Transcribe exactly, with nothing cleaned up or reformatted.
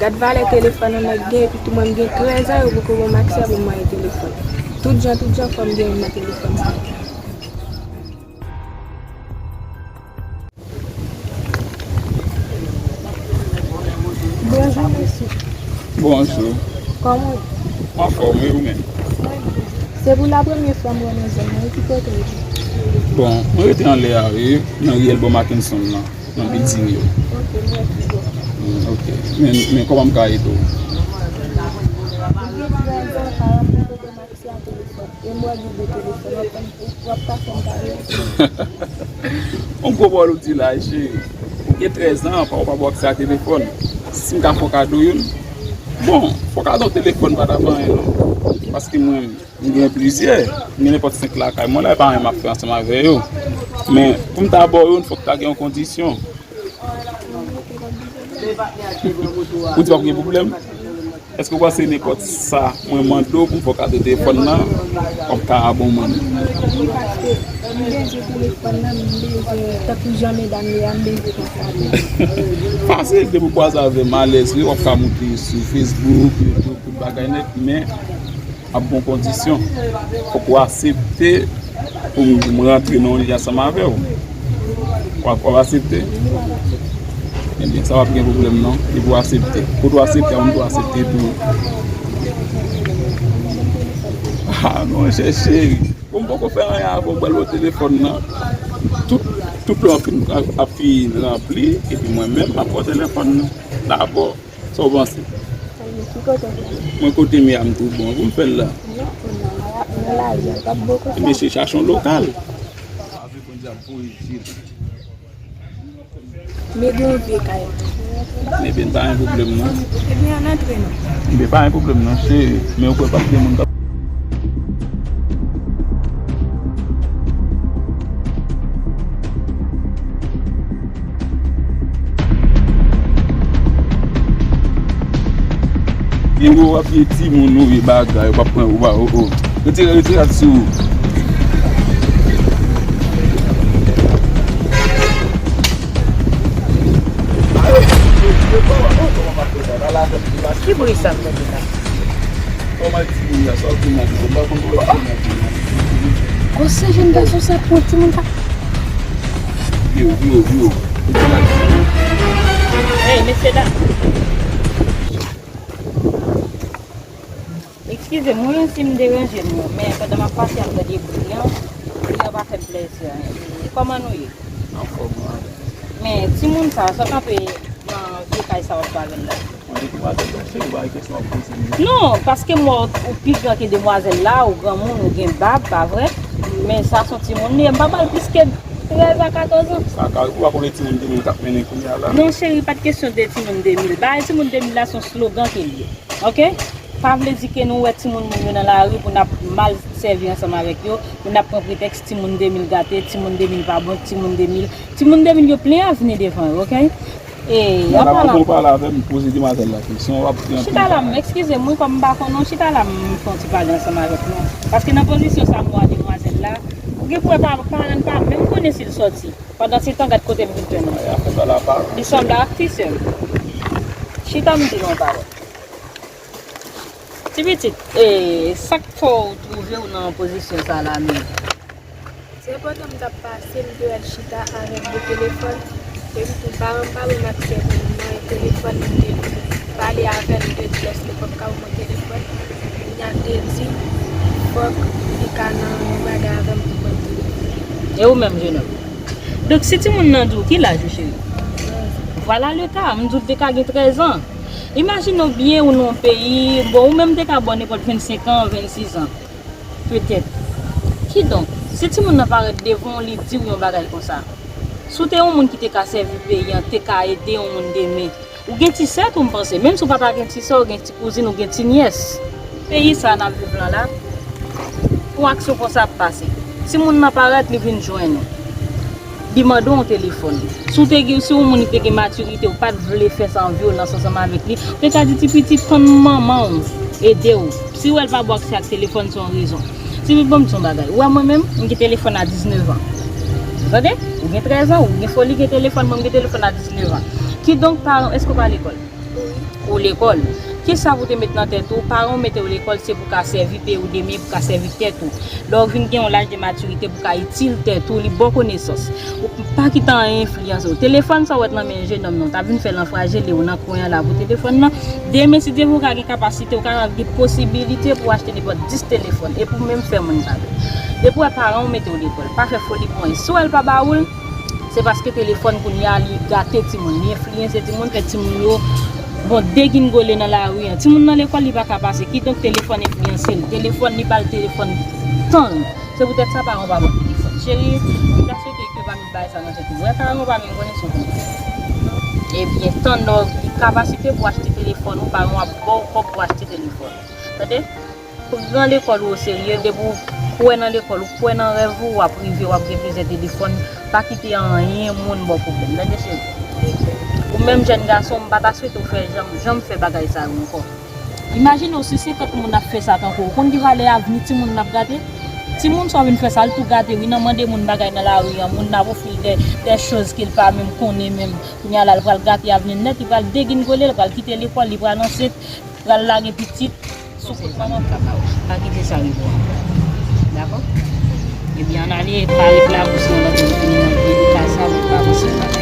Gad valè telefòn yon nèg gen, epi tou mwen m gen trèz an, yo poko ban m aksè pou m mande telefòn. Tout jan, tout jan, fò m gen youn nan telefòn sa yo. Bonjou, mesye. Bonjou. Kòman w ye? Anfòm, wi, ou menm? Mwen byen. Se pou la premye fwa m wè w nan zòn nan, wi, ki kote w ye? Bon, mwen rete anlè a, wi, nan riyèl bò Mackenson nan, nan bilding yo. Ok, mèsi bòkò. Mm, ok. Men, men kòman m ka ede w? Ou gen trèz an, paran m poko ban m aksè a telefòn. E m wè gen de telefòn, w ap fè m, w ap ka fè m pale. On gwo pawòl ou di la, cheri. Ou gen trèz an, paran w pa ba w aksè a telefòn. Si m ka fè w kado youn, bon, fè w kado telefòn pa t ap anyen, non. Paske mwen, m gen plizyè. M gen nenpòt senk lakay mwen la, e pa anyen m ap fè ansanm avè yo. Men, pou m ta ba w youn, fòk ta gen yon kondisyon. Ou di w ap gen pwoblèm? Èske w panse nenpòt sa mwen mande w pou m fè w kado telefòn nan, w ap ka ban m? Wi, paske m bezwen telefòn nan, m bezwen, tankou jan medam yo a, m bezwen konsa tou. Fasil, depi w kwaze avè m, alèz, wi, w ap ka moute sou Facebook, YouTube, tout bagay nèt, men ap gon kondisyon. Fòk ou aksepte pou m, m rantre nan yon lye ansanm avè w. W ap, w ap aksepte? Ebyen, sa p ap gen pwoblèm non, depi w aksepte. Kote w aksepte a, ou menm tou aksepte tou. Ah, non, chè cheri. Bon, m poko fè anyen avè w, m pral ba w telefòn nan. Tout, tout plan ap fin, ap, ap fin ranpli, epi mwen menm, m ap ba w telefòn nan. Dabò. Sa w panse? Mwen kote m ye a, m tou bon. Pou m fè l la? Non, non, non, nan lari a, l p ap bon konsa. Ebyen, se chache yon lokal. Men gen yon vye kay. Ebyen, pa gen pwoblèm non. Ebyen, ann antre non. Ebyen, pa gen pwoblèm non, cheri. Men ou kwè p ap gen moun k ap Pingo w ap ye timoun ou ye bagay, ou p ap pran, ou pa, o, o. Retire, retire sa sou ou. Ki bri sa m tande la? Kòman timoun nan sòti nan timoun pa konn kòman timoun nan. Kòse jèn gason sa pran timoun sa? Yo, yo, yo. Hey, mesye dam. Eskize m wi si m deranje nou, men pandan m ap pase ap gade bri an, bri an pa fè m plezi anyen. Kòman nou ye? Anfòm wi. Men timoun sa, sa kanpe nan vye kay sa w ap pale la? Mwen di demwazèl la, cheri, ou pa gen kesyon w ap poze m. Non, paske m wè w, ou pi gran ke demwazèl la, ou granmoun, ou gen bab, pa vre? Men sa se yon timoun li ye, m pa ba l plis ke trèz a katòz an. Sa ka, ou pa konnen timoun de mil k ap mennen kounye a la? Non, cheri, pa t kesyon de timoun de mil. Bagay timoun de mil la se yon slogan ke l ye. Ok? Pa vle di ke nou wè timoun moun yo nan lari pou n ap mal sèvi ansanm avèk yo, pou n ap pran pretèks timoun de mil gate, timoun de mil pa bon, timoun de mil, timoun de mil yo plen avni devan yo, ok? E, an palan. Ou pale avè m, poze demwazèl la kesyon, w ap pran. Chita la, m eskize m wi, kòm m pa konnen w, chita la, m fè yon ti pale ansanm avèk nou. Paske nan pozisyon sa m wè demwazèl la, ou gen pou wè pa, paran n pa menm konnen si l sòti. Pandan se tan, gad kote m vin jwenn ou. Ay, afè pa la pa. Li sanble ak ti sè m. Chita m di nou yon bagay. Ti pitit, e, sa k fè w twouve w nan pozisyon sa la menm? Se pandan m t ap pase, m te wè l chita avèk de telefòn. Epi tou, paran m pa ban m aksè pou m nan telefòn, m te pale avè l, m te di l èske l p ap ka ban mwen telefòn. Kounye a, m te di fòk li ka nan yon bagay avè m pou l ban m telefòn. E ou menm, jenòm? Donk, si timoun nan di w, ki laj ou, cheri? Trèz an. Vwala le ka, m di w te ka gen trèz an. Imajine w byen, ou nan yon peyi, bon, ou menm te ka ba w nenpòt vennsenk an, vennsis an. Petèt. Kidonk, si timoun nan parèt devan w, li di w yon bagay konsa, si w te yon moun ki te ka sèvi peyi an, te ka ede yon moun demen, ou gen ti sè tou, m panse. Menm si w pa ta gen ti sè, ou gen ti kouzin, ou gen ti nyès. Peyi sa n ap viv lan la, yon aksyon konsa ap pase. Timoun nan parèt, li vin jwenn ou. Li mande w yon telefòn. Si w te gen, si yon moun ki te gen matirite, ou pa t vle fè sa an vyolans ansanm avèk li, ou te ka di, "Ti pitit, tann manman w ede w." Si w wè l pa ba w aksè ak telefòn, se yon rezon. Ti pitit, ban m di w yon bagay. Ou wè mwen menm, m gen telefòn a diznèf an. Tande? Ou gen trèz an, ou gen foli gen telefòn, mwen m gen telefòn a diznèf an. Kidonk, paran, èske w pa lekòl? Wi. Ou lekòl. Kisa pou te met nan tèt ou? Paran w mete w lekòl se pou ka sèvi peyi w demen, pou ka sèvi tèt ou. Lè w vin gen yon laj de matirite pou ka itil tèt ou, li ba w konesans. Ou pa kite anyen enfliyanse w. Telefòn sa w wè nan men jennonm nan, w ta vin fè l anfrajele w nan kwen an la pou telefòn nan. Demen, si Dye vle, w ka gen kapasite, w ka gen posibilite pou w achte nenpòt dis telefòn. E pou menm fè moun kado. Depi w wè paran w mete w lekòl, pa fè foli pou anyen. Si w wè l pa ba ou l, se paske telefòn kounye a li gate timoun, li enfliyanse timoun, fè timoun yo bon degingole nan lari an. Timoun nan lekòl li pa ka pase, kidonk telefòn enfliyanse l. Telefòn li ba l telefòn tan l. Se poutèt sa paran w pa ba w telefòn. Cheri, m ta swete ke pa met bagay sa nan tèt ou. Wè paran w pa menm konnen sou konn. Ebyen, tann lè w gen kapasite pou achte telefòn ou, paran w ap ba w kòb pou achte telefòn. Tande? Pran lekòl ou oserye, depi w kwè nan lekòl, ou kwè nan rèv ou, w ap rive, w ap gen plizyè telefòn, pa kite anyen moun ba w pwoblèm. Tande cheri? Ou menm jèn gason, m pa ta swete w fè janm, janm fè bagay sa yo ankò. Imajine w si senkant moun ap fè sa tankou w. Ou konn ki valè avni timoun n ap gate? Timoun sa w vin fè sa, l tou gate wi, nan mande moun bagay nan lari an, moun n ap ofri l de, de choz ke l pa menm konnen menm. Kounye a la, l pral gate avni l nèt, li pral degingole, l pral kite lekòl, li pral ansent, pral lage pitit sou kont manman l ka ba w. Pa kite sa rive w ankò. Dakò? Ebyen, ann ale, pa ret la pou se yon lòt moun vini nan vye ka sa, ou pa posib.